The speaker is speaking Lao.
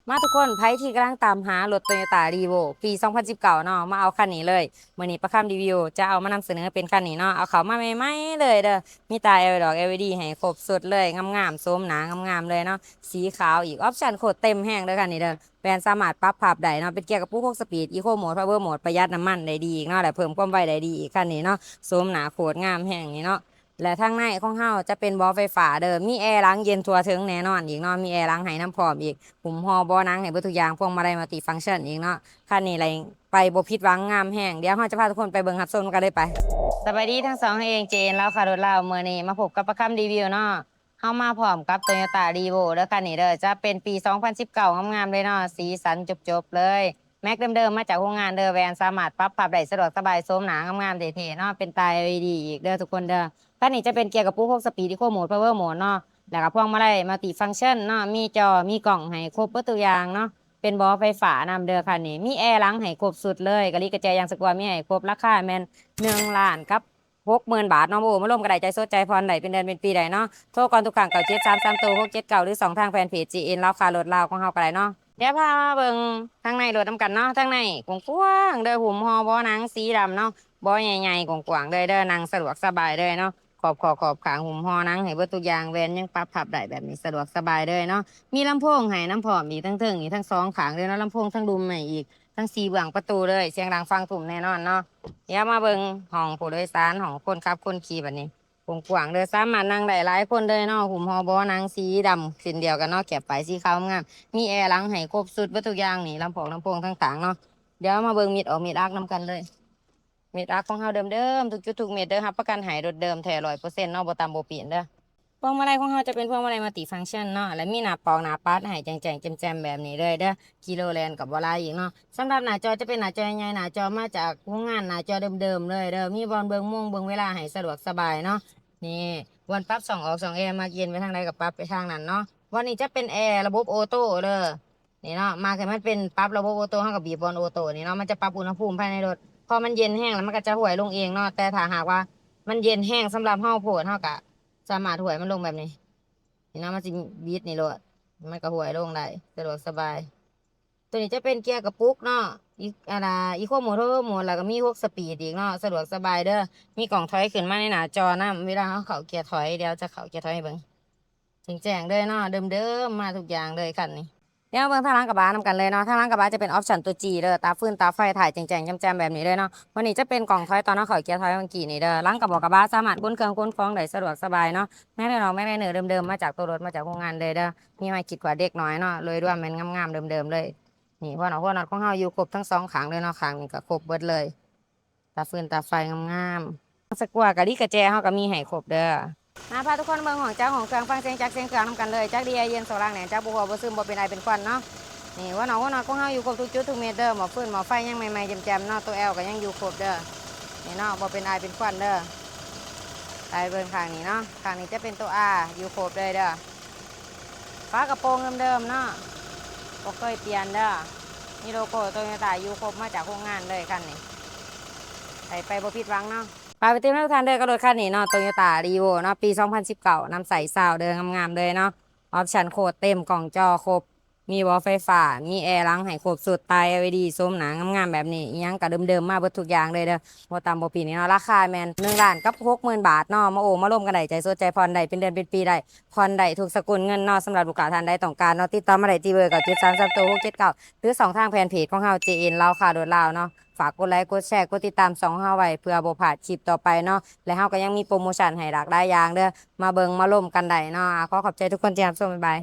ມາທຸກຄົນ ໃຜທີ່ກຳລັງຕາມຫາລົດ Toyota Revo ປີສອງພັນສິບເກົ້າເນາະ ມາເອົາຄັນນີ້ເລີຍ. ມື້ນີ້ປາຄຳຣີວິວຈະເອົາມານຳສະເໜີເປັນຄັນນີ້ເນາະ ເອົາເຂົ້າມາໃໝ່ໆເລີຍເດີ. ມີຕາ LED ໃຫ້ຄົບຊຸດເລີຍ ງາມໆ ໂສມໜ້າງາມໆເລີຍເນາະ ສີຂາວອີກ. ອອບຊັນໂຄດເຕັມແຮງເດີຄັນນີ້ເດີ. ແວ່ນສາມາດປັບພັບໄດ້ເນາະ ເປັນເກຍກະປຸກຫົກສະປີດ Eco Mode Power Mode ປະຢັດນ້ຳມັນໄດ້ດີອີກເນາະ ແລະ ເພີ່ມຄວາມໄວໄດ້ດີອີກຄັນນີ້ເນາະ. ໂສມໜ້າໂຄດງາມແຮງນີ້ເນາະ. ແລະ ທາງໃນຂອງເຮົາຈະເປັນເບາະໄຟຟ້າເດີ ມີແອຫຼັງເຢັນທົ່ວເຖິງແນ່ນອນອີກເນາະ ມີແອຫຼັງໃຫ້ນຳພ້ອມອີກ ຫຸ້ມຫໍ່ເບາະໜັງໃຫ້ເບິດທຸກຢ່າງ ພວງມາໄລ Multifunction ອີກເນາະ. ຄັນນີ້ໄຫຼໄປບໍ່ຜິດຫວັງ ງາມແຮງ. ດຽວເຮົາຈະພາທຸກຄົນໄປເບິ່ງຮັບຊົມນຳກັນເລີຍໄປ. ສະບາຍດີທັງສອງ ເອເຈເອັນ ລາວຄ້າລົດລາວ. ມື້ນີ້ມາພົບກັບປາຄຳຣີວິວເນາະ ເຮົາມາພ້ອມກັບ Toyota Revo ເດີ ຄັນນີ້ເດີ ຈະເປັນປີສອງພັນສິບເກົ້າ ງາມໆເລີຍເນາະ ສີສັນຈົບໆເລີຍ. ແມັກເດີມໆ ມາຈາກໂຮງງານເດີ ແວ່ນສາມາດປັບພັບໄດ້ສະດວກສະບາຍ ໂສມໜ້າງາມໆເທ່ໆເນາະ ເປັນຕາ LED ອີກເດີທຸກຄົນເດີ. ຄັນນີ້ຈະເປັນເກຍກະປຸກຫົກສະປີດ Eco Mode Power Mode ເນາະ ແລ້ວກະພວງມາໄລ Multifunction ເນາະ ມີຈໍມີກ້ອງໃຫ້ຄົບເບິດທຸກຢ່າງເນາະ ເປັນເບາະໄຟຟ້ານຳເດີຄັນນີ້ ມີແອຫຼັງໃຫ້ຄົບຊຸດເລີຍ ກະລິກະແຈ ຢາງສະກົວ ມີໃຫ້ຄົບ. ລາຄາແມ່ນໜຶ່ງລ້ານກັບ ຫົກໝື່ນບາດເນາະ ໂອ້ ມາລົມກັນໄດ້ ໃຈສົດໃຈຜ່ອນໄດ້ ເປັນເດືອນເປັນປີໄດ້ເນາະ. ໂທກ່ອນທຸກຄັ້ງ ເກົ້າເຈັດສາມສາມໂຕຫົກເຈັດເກົ້າ ຫຼື ຊ່ອງທາງແຟນເພຈ ເຈເອັນ ລາວຄ້າລົດລາວຂອງເຮົາກໍໄດ້ເນາະ. ດຽວພາມາເບິ່ງທາງໃນລົດນຳກັນເນາະ. ທາງໃນກວ້າງໆເດີ ຫຸ້ມຫໍ່ເບາະໜັງສີດຳເນາະ ເບາະໃຫຍ່ໆກວ້າງໆເລີຍເດີ ນັ່ງສະດວກສະບາຍເລີຍເນາະ. ຂອບຂໍ້ຂອບຂ້າງຫຸ້ມຫໍ່ໜັງໃຫ້ເບິດທຸກຢ່າງ ແວ່ນຍັງປັບພັບໄດ້ແບບນີ້ ສະດວກສະບາຍເລີຍເນາະ. ມີລຳໂພງໃຫ້ນຳພ້ອມອີກ ທັງເທິງນີ້ ທັງສອງຂ້າງເລີຍເນາະ ລຳໂພງທັງລຸ່ມໃໝ່ອີກ ທັງສີ່ເບື້ອງປະຕູເລີຍ ສຽງດັງຟັງທຸ້ມແນ່ນອນເນາະ. ດຽວມາເບິ່ງຫ້ອງຜູ້ໂດຍສານ ຫ້ອງຄົນຂັບຄົນຂີ່ ບາດນີ້ກວ້າງໆເດີ ສາມາດນັ່ງໄດ້ຫຼາຍຄົນເລີຍເນາະ. ຫຸ້ມຫໍ່ເບາະໜັງສີດຳເຊັ່ນດຽວກັນເນາະ ແກບປ້າຍສີຂາວງາມ ມີແອຫຼັງໃຫ້ຄົບຊຸດເບິດທຸກຢ່າງນີ້ ລຳໂພງ ລຳໂພງຕ່າງໆເນາະ. ດຽວມາເບິ່ງມິດອອກມິດອັກນຳກັນເລີຍ. ເມັດອັກຂອງເຮົາເດີມໆ ທຸກຈຸດທຸກເມັດເດີ ຮັບປະກັນໃຫ້ລົດເດີມແທ້ຮ້ອຍເປີເຊັນເນາະ ບໍ່ຕຳບໍ່ປີ້ນເດີ. ພວງມາໄລຂອງເຮົາຈະເປັນພວງມາໄລ Multifunction ເນາະ ແລະ ມີໜ້າປອກໜ້າປັດໃຫ້ແຈ້ງໆແຈ່ມໆແບບນີ້ເລີຍເດີ. ກິໂລແລ່ນກໍບໍ່ຫຼາຍອີກເນາະ. ສຳລັບໜ້າຈໍຈະເປັນໜ້າຈໍໃຫຍ່ ໜ້າຈໍມາຈາກໂຮງງານ ໜ້າຈໍເດີມໆເລີຍເດີ. ມີບ່ອນເບິ່ງໂມງເບິ່ງເວລາໃຫ້ສະດວກສະບາຍເນາະ. ນີ້ ບ່ອນປັບຊ່ອງອອກຊ່ອງແອ ມັກເຢັນໄປທາງໃດກໍປັບໄປທາງນັ້ນເນາະ. ບ່ອນນີ້ຈະເປັນແອລະບົບໂອໂຕ້ເດີ. ນີ້ເນາະ ມັກໃຫ້ມັນເປັນປັບລະບົບໂອໂຕ້ ເຮົາກໍບີບບ່ອນໂອໂຕ້ນີ້ເນາະ ມັນຈະປັບອຸນຫະພູມພາຍໃນລົດ. ພໍມັນເຢັນແຮງແລ້ວມັນກໍຈະຫວຍລົງເອງເນາະ ແຕ່ຖ້າຫາກວ່າມັນເຢັນແຮງສຳລັບເຮົາໂພດ ເຮົາກໍສາມາດຫວຍມັນລົງແບບນີ້. ນີ້ເນາະ ມັນຊິບິດນີ້ໂລດ ມັນກໍຫວຍລົງໄດ້ ສະດວກສະບາຍ. ໂຕນີ້ຈະເປັນເກຍກະປຸກເນາະ ອີ ອັນນ່າ ອີໂຄໂໝດ ພາວເວີໂໝດ ແລ້ວກໍມີຫົກສະປີດອີກເນາະ ສະດວກສະບາຍເດີ. ມີກ້ອງຖອຍຂຶ້ນມາໃນໜ້າຈໍນຳ ເວລາເຮົາເຂົ້າເກຍຖອຍ ດຽວຈະເຂົ້າເກຍຖອຍໃຫ້ເບິ່ງ. ແຈ້ງໆເລີຍເນາະ ເດີມໆ ມາທຸກຢ່າງເລີຍຄັນນີ້. ດຽວເບິ່ງທາງຫຼັງກະບະນຳກັນເລີຍເນາະ. ທາງຫຼັງກະບະຈະເປັນອອບຊັນໂຕຈີເດີ ຕາຟືນຕາໄຟ ທ້າຍແຈ້ງໆແຈ່ມໆແບບນີ້ເລີຍເນາະ. ໂຕນີ້ຈະເປັນກ້ອງຖອຍຕອນເຮົາເຂົ້າເກຍຖອຍເມື່ອກີ້ນີ້ເດີ. ຫຼັງກະບະ ກະບະສາມາດຂົນເຄື່ອງຂົນຂອງໄດ້ສະດວກສະບາຍເນາະ. ແມັກເດີນອອກ ແມັກໄລເນີເດີມໆ ມາຈາກໂຕລົດ ມາຈາກໂຮງງານເລີຍເດີ. ມີໄມ້ຂີດຂວາດເດັກນ້ອຍເນາະ ໂດຍລວມແມ່ນງາມໆເດີມໆເລີຍ. ນີ້ ຫົວນອດ ຫົວນອດຂອງເຮົາຢູ່ຄົບທັງສອງຂ້າງເລີຍເນາະ ຂ້າງນີ້ກໍຄົບເບິດເລີຍ. ຕາຟືນຕາໄຟງາມໆ ສະກົວກະລິກະແຈເຮົາກໍມີໃຫ້ຄົບເດີ. ມາພາທຸກຄົນເບິ່ງຫ້ອງຈັກຫ້ອງເຄື່ອງ ຟັງສຽງຈັກສຽງເຄື່ອງນຳກັນເລີຍ. ຈັກດີໄອເຢັນ ໂຊລາແໜ້ນ ຈັກບໍ່ຮົ່ວບໍ່ຊຶມ ບໍ່ເປັນໄອເປັນຄວັນເນາະ. ນີ້ ຫົວນອກຫົວນອດຂອງເຮົາຢູ່ຄົບທຸກຈຸດທຸກເມັດເດີ. ໝໍ້ຟືນໝໍ້ໄຟຍັງໃໝ່ໆແຈ່ມໆເນາະ. ໂຕແອວກໍຍັງຢູ່ຄົບເດີ. ນີ້ເນາະ ບໍ່ເປັນອາຍເປັນຄວັນເດີ. ໄປເບິ່ງຂ້າງນີ້ເນາະ ຂ້າງນີ້ຈະເປັນໂຕອາ ຢູ່ຄົບເລີຍເດີ. ຝາກະໂປງເດີມໆເນາະ ບໍ່ເຄີຍປ່ຽນເດີ. ມີໂລໂກ້ໂຕໂຍຕ້າຢູ່ຄົບ ມາຈາກໂຮງງານເລີຍຄັນນີ້ ໃຊ້ໄປບໍ່ຜິດຫວັງເນາະ. ຝາກໄປຕິດຕາມທຸກທ່ານເດີ ກັບລົດຄັນນີ້ເນາະ ໂຕໂຍຕ້າຣີໂວເນາະ ປີສອງພັນສິບເກົ້າ ນຳໃຊ້ຊາວເດີ ງາມໆເລີຍເນາະ. ອອບຊັນໂຄດເຕັມ ກ້ອງຈໍຄົບ ມີເບາະໄຟຟ້າ ມີແອຫຼັງໃຫ້ຄົບຊຸດ ຕາ ແອລອີດີ ໂສມໜ້າງາມໆແບບນີ້ ອີ່ຫຍັງກະເດີມໆມາເບິດທຸກຢ່າງເລີຍເດີ ບໍ່ຕ່ຳບໍ່ຜິດນີ້ເນາະ. ລາຄາແມ່ນໜຶ່ງລ້ານກັບຫົກໝື່ນບາດເນາະ. ມາໂອ້ມາລົມກັນໄດ້ ໃຈສົດໃຈຜ່ອນໄດ້ ເປັນເດືອນເປັນປີໄດ້ ຜ່ອນໄດ້ທຸກສະກຸນເງິນເນາະ. ສຳລັບລູກຄ້າທ່ານໃດຕ້ອງການເນາະ ຕິດຕໍ່ມາໄດ້ທີ່ເບີ ເກົ້າເຈັດສາມສາມໂຕຫົກເຈັດເກົ້າ ຫຼື ຊ່ອງທາງແຟນເພຈຂອງເຮົາ ເຈເອັນ ລາວຄ້າລົດລາວເນາະ. ຝາກກົດໄລກົດແຊ ກົດຕິດຕາມຊ່ອງເຮົາໄວ້ ເພື່ອບໍ່ພາດຄລິບຕໍ່ໄປເນາະ. ແລະ ເຮົາກໍຍັງມີໂປຣໂມຊັນໃຫ້ຫຼາກຫຼາຍຢ່າງເດີ. ມາເບິ່ງມາລົມກັນໄດ້ເນາະ. ອາ ຂໍຂອບໃຈທຸກຄົນທີ່ຮັບຊົມ. ບາຍບາຍ.